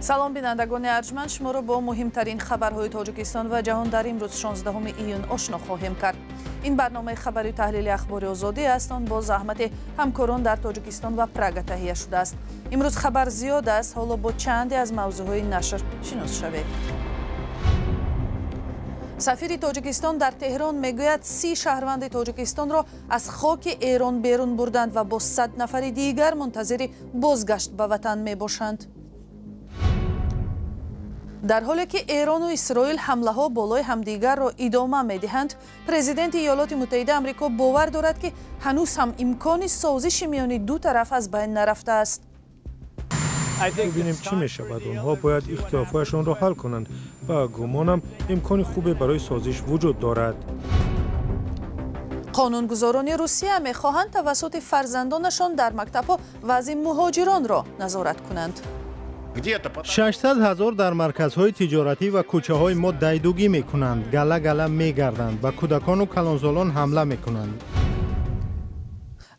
Салом, бинандагони арҷманд. Шуморо бо муҳимтарин хабарҳои Тоҷикистон ва ҷаҳон дар имрӯз, 16 июн, ошно хоҳем кард. Ин барномаи хабарию таҳлили Ахбори Озодӣ аст. Он бо заҳмати ҳамкорон дар Тоҷикистон ва Прага таҳия шудааст. Имрӯз хабар зиёд аст. Ҳоло бо чанде аз мавзӯъҳои нашр шинос шавед. Сафири Тоҷикистон дар Теҳрон мегӯяд, 30 шаҳрванди Тоҷикистонро аз хоки Эрон берун бурданд ва бо 100 нафари дигар мунтазири бозгашт ба ватан мебошанд. Дар ҳоле ки Эрону Исроил ҳамлаҳо болои ҳамдигарро идома медиҳанд, президенти Иёлоти Муттаҳида Амрико бовар дорад, ки ҳанӯз ҳам имкони созиши миёни ду тараф аз байн нарафтааст. Бибинем, чӣ мешавад. Онҳо бояд ихтилофҳояшонро ҳал кунанд. Ба гумонам, имкони хубе барои созиш вуҷуд дорад. Қонунгузорони Русия мехоҳанд тавассути фарзандонашон дар мактабҳо вазъи муҳоҷиронро назорат кунанд. 600 ҳазор дар марказҳои тиҷоратӣ ва кӯчаҳои мо дайдугӣ мекунанд, гала гала мегарданд, ба кӯдакону калонсолон ҳамла мекунанд.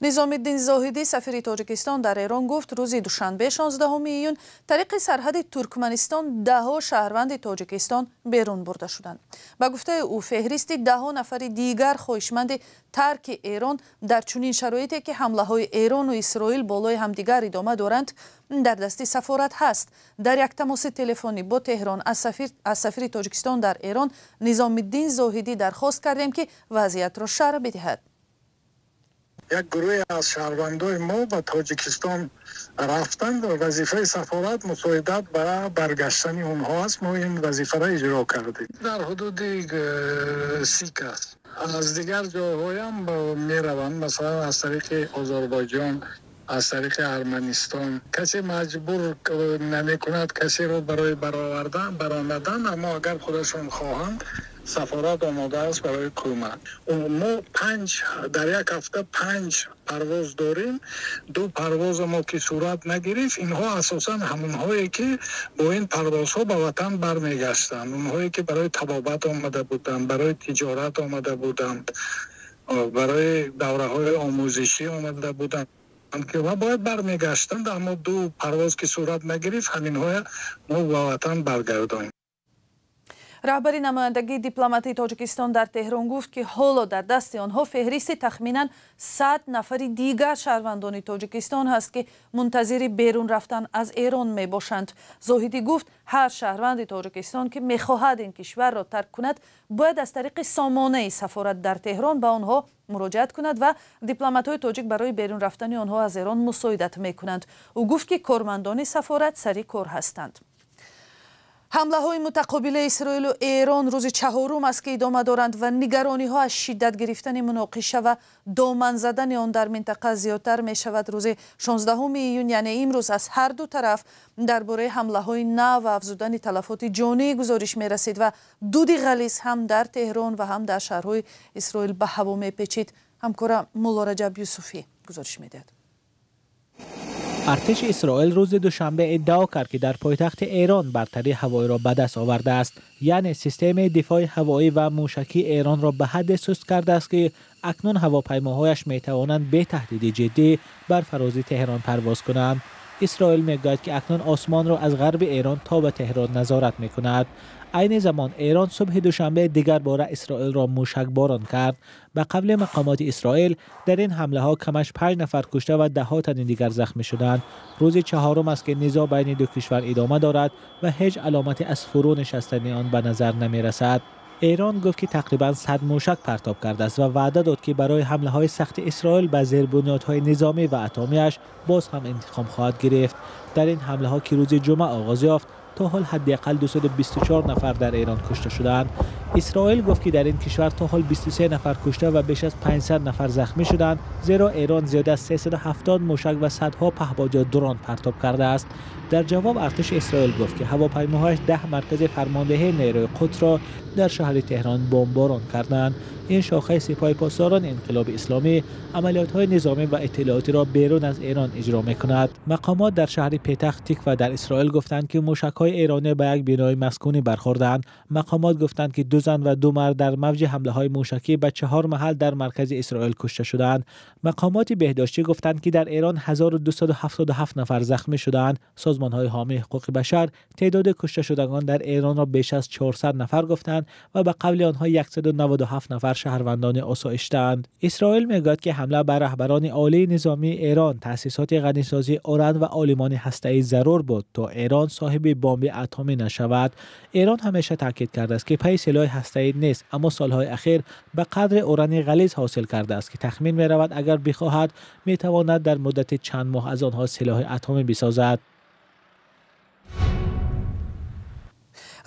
Низомиддин Зоҳидӣ, сафири Тоҷикистон дар Эрон, гуфт, рӯзи душанбе, 16 июн, тариқи сарҳади Туркманистон даҳҳо шаҳрванди Тоҷикистон берун бурда шуданд. Ба гуфтаи ӯ, феҳристи даҳҳо нафари дигар, хоҳишманди тарки Эрон дар чунин шароите, ки ҳамлаҳои Эрону Исроил болои ҳамдигар идома доранд, дар дасти сафорат ҳаст. Дар як тамоси телефонӣ бо Теҳрон аз сафири Тоҷикистон дар Эрон Низомиддин Зоҳидӣ дархост кардем, ки вазъиятро шарҳ бидиҳад. Як гурӯҳе аз шаҳрвандои мо ба Тоҷикистон рафтанд. Вазифаи сафорат мусоидат ба баргаштани онҳо аст. Мо ин вазифаро иҷро кардем. Дар ҳудуди 30 кас. Аз дигар ҷойҳоям мераванд, масалан, аз тариқи Озарбойҷон, аз тариқи Арманистон. Касе маҷбур намекунад касеро барои баровардан, баромадан, аммо агар худашон хоҳанд, сафорат омода аст барои кӯмак. Мо панҷ дар як ҳафта панҷ парвоз дорем. Ду парвоза мо ки сурат нагирифт, инҳо асосан ҳамонҳое, ки бо ин парвозҳо ба ватан бармегаштанд, онҳое, ки барои табобат омада буданд, барои тиҷорат омада буданд, барои давраҳои омӯзишӣ омада буданд ва бояд бармегаштанд, аммо ду парвоз ки сурат нагирифт, ҳаминҳоя мо ба ватан баргардонем. Раҳбари намояндагии дипломатии Тоҷикистон дар Теҳрон гуфт, ки ҳоло дар дасти онҳо феҳристи тахминан 100 нафари дигар шаҳрвандони Тоҷикистон ҳаст, ки мунтазири берун рафтан аз Эрон мебошанд. Зоҳидӣ гуфт, ҳар шаҳрванди Тоҷикистон, ки мехоҳад ин кишварро тарк кунад, бояд аз тариқи сомонаи сафорат дар Теҳрон ба онҳо муроҷиат кунад ва дипломатҳои тоҷик барои берун рафтани онҳо аз Эрон мусоидат мекунанд. Ӯ гуфт, ки кормандони сафорат сари кор ҳастанд. Ҳамлаҳои мутақобилаи Исроилу Эрон рӯзи чаҳорум аст, ки идома доранд ва нигарониҳо аз шиддат гирифтани муноқиша ва доман задани он дар минтақа зиёдтар мешавад. Рӯзи 16 июн, яъне имрӯз, аз ҳар ду тараф дар бораи ҳамлаҳои нав ва афзудани талафоти ҷонӣ гузориш мерасид ва дуди ғализ ҳам дар Теҳрон ва ҳам дар шаҳрҳои Исроил ба ҳаво мепечид. Ҳамкора Муллораҷаб Юсуфӣ гузориш медиҳад. Артиши Исроил рӯзи душанбе иддао кард, ки дар пойтахти Эрон бартарии ҳавоиро ба даст овардааст, яъне системаи дифои ҳавоӣ ва мушакии Эронро ба ҳадде суст кардааст, ки акнун ҳавопаймоҳояш метавонанд бе таҳдиди ҷиддӣ бар фарози Теҳрон парвоз кунанд. Исроил мегӯяд, ки акнун осмонро аз ғарби Эрон то ба Теҳрон назорат мекунад. Айни замон Эрон субҳи душанбе дигар бора Исроилро мушакборон кард. Ба қавли мақомоти Исроил, дар ин ҳамлаҳо камаш панҷ нафар кушта ва даҳҳо тани дигар захмӣ шуданд. Рӯзи чаҳорум аст, ки низоъ байни ду кишвар идома дорад ва ҳеҷ аломате аз фурӯ нишастани он ба назар намерасад. Эрон гуфт, ки тақрибан 100 мушак партоб кардааст ва ваъда дод, ки барои ҳамлаҳои сахти Исроил ба зербунёдҳои низомӣ ва атомиаш боз ҳам интиқом хоҳад гирифт. Дар ин ҳамлаҳо, ки рӯзи ҷумъа оғоз ёфт, то ҳол ҳадди ақал 224 нафар дар Эрон кушта шудаанд. Исроил гуфт, ки дар ин кишвар то ҳол 23 нафар кушта ва беш аз 500 нафар захмӣ шуданд, зеро Эрон зиёда аз 370 мушак ва садҳо паҳбод ё дрон партоб кардааст. Дар ҷавоб артиши Исроил гуфт, ки ҳавопаймоҳояш 10 маркази фармондеҳии нерӯи Қудсро дар шаҳри Теҳрон бомборон карданд. Ин шохаи Сипоҳи Посдорони Инқилоби Исломӣ амалиётҳои низомӣ ва иттилоотиро берун аз Эрон иҷро мекунад. Мақомот дар шаҳри Петах Тиква дар Исроил гуфтанд, ки мушакҳои эронӣ ба як бинои маскунӣ бархӯрданд. Мақомот гуфтанд, ки ду 2 зан ва 2 мард дар мавҷи ҳамлаҳои мушакӣ ба 4 маҳал дар маркази Исроил кушта шудаанд. Мақомоти беҳдоштӣ гуфтанд, ки дар Эрон 1277 нафар захмӣ шудаанд. Созмонҳои ҳомии ҳуқуқи башар теъдоди кушташудагон дар Эронро беш аз 400 нафар гуфтанд ва ба қавли онҳо 197 нафар шаҳрвандони осоиштаанд. Исроил мегӯяд, ки ҳамла ба раҳбарони олии низомии Эрон, таъсисоти ғанисозии уран ва олимони ҳастаӣ зарур буд, то Эрон соҳиби бомби атомӣ нашавад. Эрон ҳамеша таъкид кардааст, ки пай силоҳи ҳастаӣ нест, аммо солҳои ахир ба қадри урани ғализ ҳосил кардааст, ки тахмин меравад агар бихоҳад метавонад дар муддати чанд моҳ аз онҳо силоҳи атомӣ бисозад.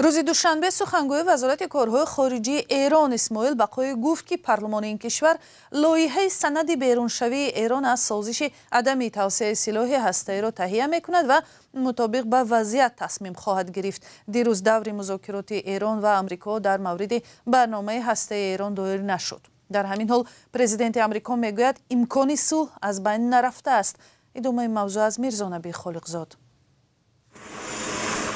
Рӯзи душанбе сухангӯи вазорати корҳои хориҷии Эрон Исмоил Бақоӣ гуфт, ки парлумони ин кишвар лоиҳаи санади беруншавии Эрон аз созиши адами тавсеаи силоҳи ҳастаиро таҳия мекунад ва мутобиқ ба вазъият тасмим хоҳад гирифт. Дирӯз даври музокироти Эрон ва Амрико дар мавриди барномаи ҳастаи Эрон доир нашуд. Дар ҳамин ҳол президенти Амрико мегӯяд, имкони сулҳ аз байн нарафтааст. Идомаи мавзӯъ аз Мирзонаби Холиқзод.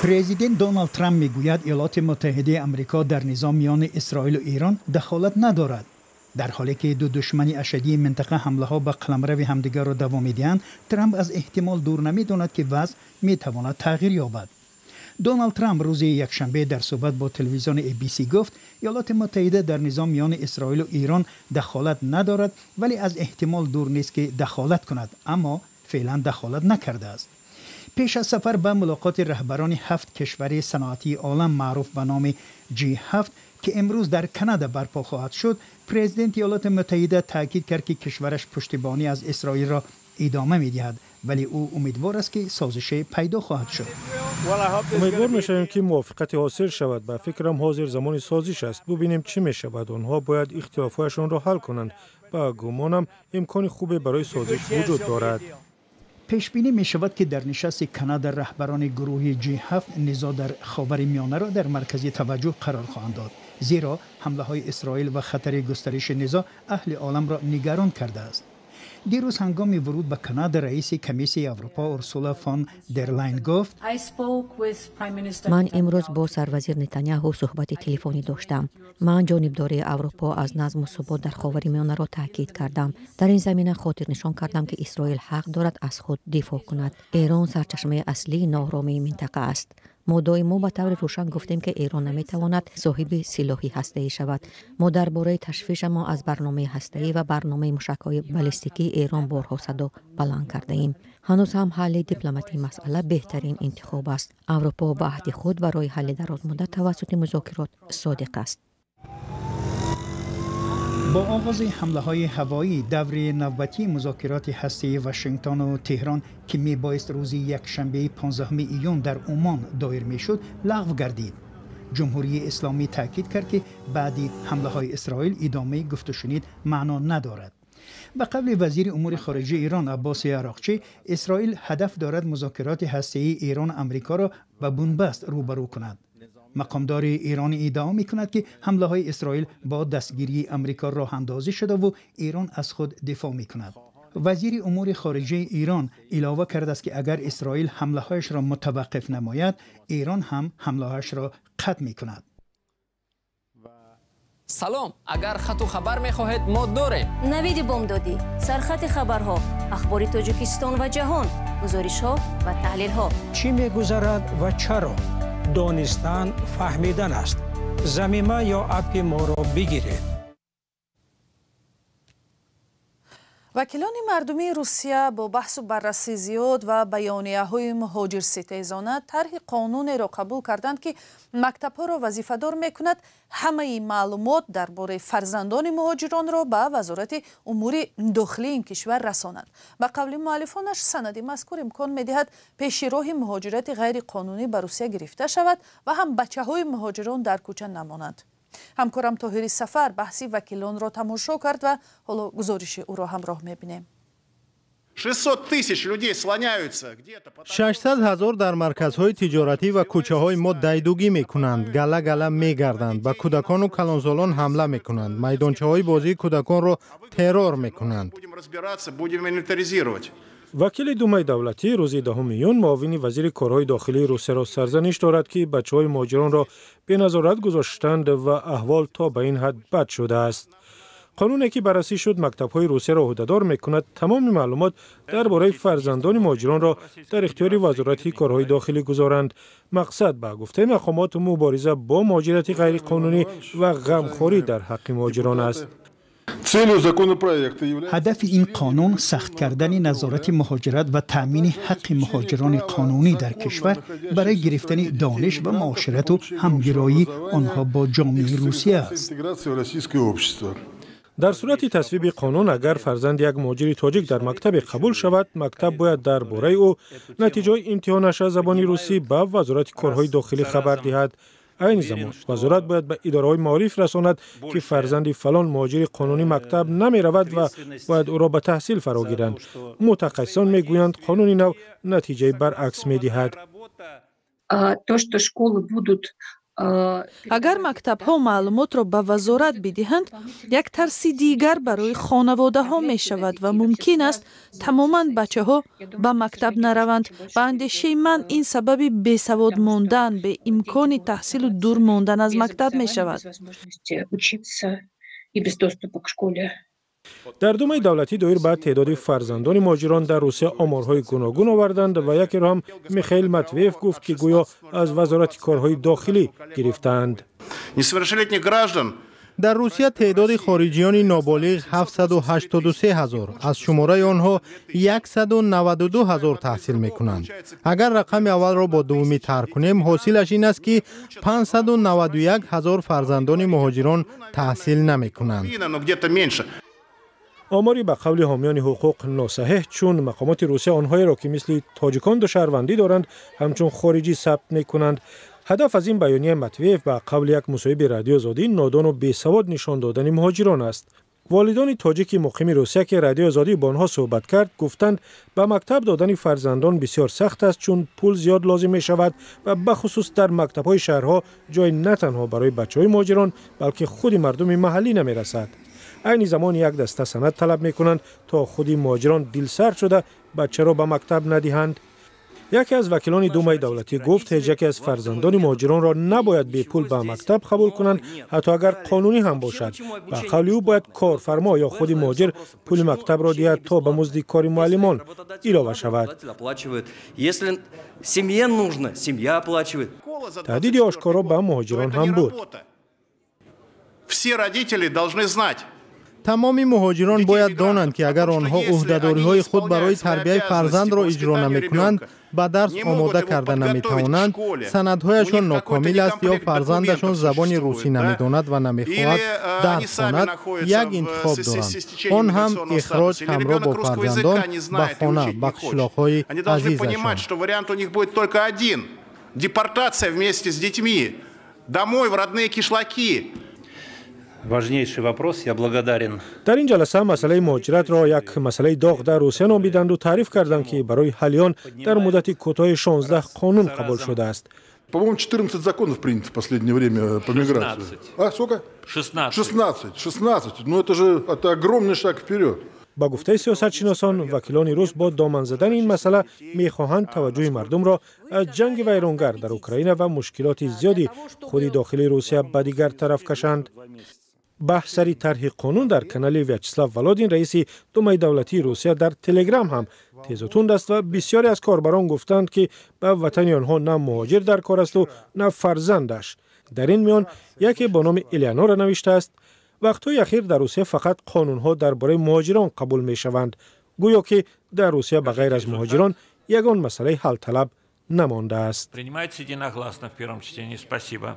Президент Доналд Трамп мегӯяд, Иёлоти Муттаҳидаи Амрико дар низом миёни Исроил ва Эрон дахолат надорад. Дар ҳоле ки ду душмани ашадии минтақа ҳамлаҳо ба қаламрави ҳамдигарро давом медиҳанд, Трамп аз эҳтимол дур намедонад, ки вазъ метавонад тағйир ёбад. Доналд Трамп рӯзи якшанбе дар суҳбат бо телевизиони ABC гуфт, Иёлоти Муттаҳида дар низом миёни Исроил ва Эрон дахолат надорад, вале аз эҳтимол дур нест, ки дахолат кунад, аммо феълан дахолат накардааст. Пеш аз сафар ба мулоқоти раҳбарони 7 кишвари саноатии олам маъруф ба номи G7, ки имрӯз дар Канада барпо хоҳад шуд, президенти Иёлоти Муттаҳида таъкид кард, ки кишвараш пуштибонӣ аз Исроилро идома медиҳад, вале ӯ умедвор аст, ки созише пайдо хоҳад шуд. Умедвор мешавем, ки мувофиқате ҳосил шавад. Ба фикрам ҳозир замони созиш аст. Бубинем чӣ мешавад. Онҳо бояд ихтилофҳояшонро ҳал кунанд. Ба гумонам имкони хубе барои созиш вуҷуд дорад. Пешбинӣ мешавад, ки дар нишасти Канада раҳбарони гурӯҳи G7 низоъ дар Ховари Миёнаро дар маркази таваҷҷӯҳ қарор хоҳанд дод, зеро ҳамлаҳои Исроил ва хатари густариши низоъ аҳли оламро нигарон кардааст. Дирӯз ҳангоми вуруд ба Канада раиси комиссияи Аврупо Урсула фон дер Лайн гуфт: Ман имрӯз бо сарвазир Нетаняҳу суҳбати телефонӣ доштам. Ман ҷонибдории Аврупо аз назму субот дар Ховари Миёнаро таъкид кардам. Дар ин замина хотирнишон кардам, ки Исроил ҳақ дорад аз худ дифоъ кунад. Эрон сарчашмаи аслии норомии минтақа аст. Мо доимо ба таври рӯшан гуфтем, ки Эрон наметавонад соҳиби силоҳи ҳастаӣ шавад. Мо дар бораи ташвишамон аз барномаи ҳастаӣ ва барномаи мушакҳои баллистикии Эрон борҳо садо баланд кардаем. Ҳанӯз ҳам ҳалли дипломатии масъала беҳтарин интихоб аст. Аврупо ба аҳди худ барои ҳалли дарозмуддат тавассути музокирот содиқ аст. Бо оғози ҳамлаҳои ҳавоӣ даври навбатии музокироти ҳастаии Вашингтону Теҳрон, ки мебоист рӯзи якшанбеи 15 июн дар Умон доир мешуд, лағв гардид. Ҷумҳурии Исломӣ таъкид кард, ки баъди ҳамлаҳои Исроил идомаи гуфтушунид маъно надорад. Ба қавли вазири умури хориҷии Эрон Аббоси Арақчӣ, Исроил ҳадаф дорад музокироти ҳастаии Эрону Амрикоро ба бунбаст рӯбарӯ кунад. Мақомдори эронӣ иддао мекунад, ки ҳамлаҳои Исроил бо дастгирии Амрико роҳандозӣ шудаву Эрон аз худ дифоъ мекунад. Вазири умури хориҷаи Эрон илова кардааст, ки агар Исроил ҳамлаҳояшро мутаваққиф намояд, Эрон ҳам ҳамлаҳояшро қатъ мекунад. Салом, агар хату хабар мехоҳед, мо дорем. Навиди бомдодӣ, сархати хабарҳо, ахбори Тоҷикистон ва ҷаҳон, гузоришҳо ва таҳлилҳо. Чӣ мегузарад ва чаро? Донистан фаҳмидан аст. Замима ё аппи моро бигиред. Вакилони мардумии Русия бо баҳсу баррасӣ зиёд ва баёнияҳои муҳоҷирситезона тарҳи қонунеро қабул карданд, ки мактабҳоро вазифадор мекунад ҳамаи маълумот дар бораи фарзандони муҳоҷиронро ба вазорати умури дохилии ин кишвар расонанд. Ба қавли муаллифонаш, санади мазкур имкон медиҳад пеши роҳи муҳоҷирати ғайриқонунӣ ба Русия гирифта шавад ва ҳам бачаҳои муҳоҷирон дар кӯча намонанд. Ҳамкорам Тоҳири Сафар баҳси вакилонро тамошо кард ва ҳоло гузориши ӯро ҳамроҳ мебинем. 600 тысяч людей слоняются где-то. 600 ҳазор дар марказҳои тиҷоратӣ ва кӯчаҳои мо дайдугӣ мекунанд, гала-гала мегарданд, ба кӯдакону калонсолон ҳамла мекунанд, майдончаҳои бозии кӯдаконро террор мекунанд. Будем разбираться, будем инвентаризировать. Вакили Думаи давлатӣ рӯзи 10 июн муовини вазири корҳои дохилии Русияро сарзаниш дорад, ки бачаҳои муҳоҷиронро беназорат гузоштанд ва аҳвол то ба ин ҳад бад шудааст. Қонуне ки баррасӣ шуд, мактабҳои Русияро ӯҳдадор мекунад тамоми маълумот дар бораи фарзандони муҳоҷиронро дар ихтиёри Вазорати корҳои дохилӣ гузоранд. Мақсад, ба гуфтаи мақомот, мубориза бо муҳоҷирати ғайриқонунӣ ва ғамхорӣ дар ҳаққи муҳоҷирон аст. Ҳадафи ин қонун сахт кардани назорати муҳоҷират ва таъмини ҳаққи муҳоҷирони қонунӣ дар кишвар барои гирифтани дониш ва муоширату ҳамгироии онҳо бо ҷомеаи Русия аст. Дар сурати тасвиби қонун, агар фарзанди як муҳоҷири тоҷик дар мактабе қабул шавад, мактаб бояд дар бораи ӯ натиҷаҳои имтиҳонаш аз забони русӣ ба Вазорати корҳои дохилӣ хабар диҳад. Айни замон вазорат бояд ба идораҳои маориф расонад, ки фарзанди фалон муҳоҷири қонунӣ мактаб намеравад ва бояд ӯро ба таҳсил фаро гиранд. Мутахассисон мегӯянд, қонуни нав натиҷаи баръакс медиҳад. То, что школы будут Агар мактабҳо маълумотро ба вазорат бидиҳанд, як тарси дигар барои хонаводаҳо мешавад ва мумкин аст, тамоман бачаҳо ба мактаб нараванд. Ба андешаи ман, ин сабаби бесавод мондан, беимкони таҳсилу дур мондан аз мактаб мешавад. И без доступа к школе. Дар Думаи давлатӣ доир ба теъдоди фарзандони муҳоҷирон дар Русия оморҳои гуногун оварданд ва якеро ҳам Михаил Матвеев гуфт, ки гӯё аз Вазорати корҳои дохилӣ гирифтаанд. Несовершеннолетних граждан Дар Русия теъдоди хориҷиёни ноболиғ 783 ҳазор, аз шумораи онҳо 192 ҳазор таҳсил мекунанд. Агар рақами аввалро бо дуввумӣ тарҳ кунем, ҳосилаш ин аст, ки 591 ҳазор фарзандони муҳоҷирон таҳсил намекунанд. Но где-то меньше. Омори ба қавли ҳомиёни ҳуқуқ носаҳеҳ, чун мақомоти Русия онҳоеро, ки мисли тоҷикон ду шаҳрвандӣ доранд, ҳамчун хориҷӣ сабт мекунанд. Ҳадаф аз ин баёнияи Матвеев, ба қавли як мусоҳиби Радиои Озодӣ, нодону бесавод нишон додани муҳоҷирон аст. Волидони тоҷики муқими Русия, ки Радиои Озодӣ бо онҳо суҳбат кард, гуфтанд, ба мактаб додани фарзандон бисёр сахт аст, чун пул зиёд лозим мешавад ва бахусус дар мактабҳои шаҳрҳо ҷой на танҳо барои бачаҳои муҳоҷирон, балки худи мардуми маҳаллӣ намерасад. Айни замон як даста санад талаб мекунанд, то худи муҳоҷирон дилсард шуда, бачаро ба мактаб надиҳанд. Яке аз вакилони Думаи давлатӣ гуфт, ҳеҷ яке аз фарзандони муҳоҷиронро набояд бепул ба мактаб қабул кунанд, ҳатто агар қонунӣ ҳам бошад. Ба қавли ӯ, бояд корфармо ё худи муҳоҷир пули мактабро диҳад, то ба музди кори муаллимон илова шавад. Если семье нужно, семья оплачивает. Таҳдиди ошкоро ба муҳоҷирон ҳам буд. Все родители должны знать, Тамоми муҳоҷирон бояд донанд, ки агар онҳо ӯҳдадориҳои худ барои тарбияи фарзандро иҷро намекунанд, ба дарс омода карда наметавонанд, санадҳояшон нокомил аст ё фарзандашон забони русӣ намедонад ва намехоҳад дарс хонад, як интихоб доранд, он ҳам ихроҷ ҳамроҳ бо фарзандон ба хона, ба қишлоқҳои азизашон. Депортация вместе с детьми домой, в родные кишлаки. Важнейший вопрос. Я благодарен. Дар ин ҷаласа масъалаи муҳоҷиратро як масъалаи доғ дар Русия номиданду таъриф карданд, ки барои ҳалли он дар муддати кӯтоҳи 16 қонун қабул шудааст. По-моему, 14 законов принято в последнее время по миграции. 16. А, сколько? 16. 16. 16. Ну, это же это огромный шаг вперед. Ба гуфтаи сиёсатшиносон, вакилони рус бо доман задани ин масъала мехоҳанд таваҷҷӯҳи мардумро аз ҷанги вайронгар дар Украина ва мушкилоти зиёди худи дохили Русия ба дигар тараф кашанд. Баҳс сари тарҳи қонун дар канали Вячеслав Володин, раиси Думаи давлатии Русия, дар Телеграм ҳам тезу тунд аст ва бисёре аз корбарон гуфтанд, ки ба ватани онҳо на муҳоҷир дар кор асту на фарзандаш. Дар ин миён яке бо номи Элеонора навиштааст: «Вақтҳои ахир дар Русия фақат қонунҳо дар бораи муҳоҷирон қабул мешаванд, гӯё ки дар Русия ба ғайр аз муҳоҷирон ягон масъалаи ҳалталаб намондааст». Принимается единогласно в первом чтении. Спасибо.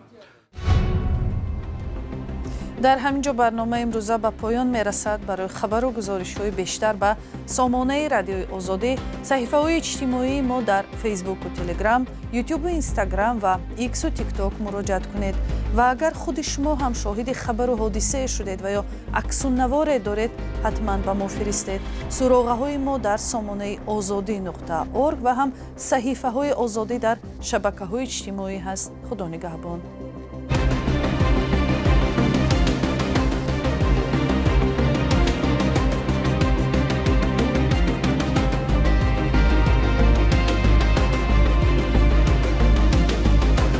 Дар ҳамин ҷо барномаи имрӯза ба поён мерасад. Барои хабару гузоришҳои бештар ба сомонаи Радиои Озодӣ, саҳифаҳои иҷтимоии мо дар Фейсбуку Телеграм, Ютубу Инстаграм ва Иксу Тикток муроҷиат кунед. Ва агар худи шумо ҳам шоҳиди хабару ҳодисае шудед ва ё аксу наворе доред, ҳатман ба мо фиристед. Суроғаҳои мо дар сомонаи озодӣ.орг ва ҳам саҳифаҳои Озодӣ дар шабакаҳои иҷтимоӣ ҳаст. Худо нигаҳбон.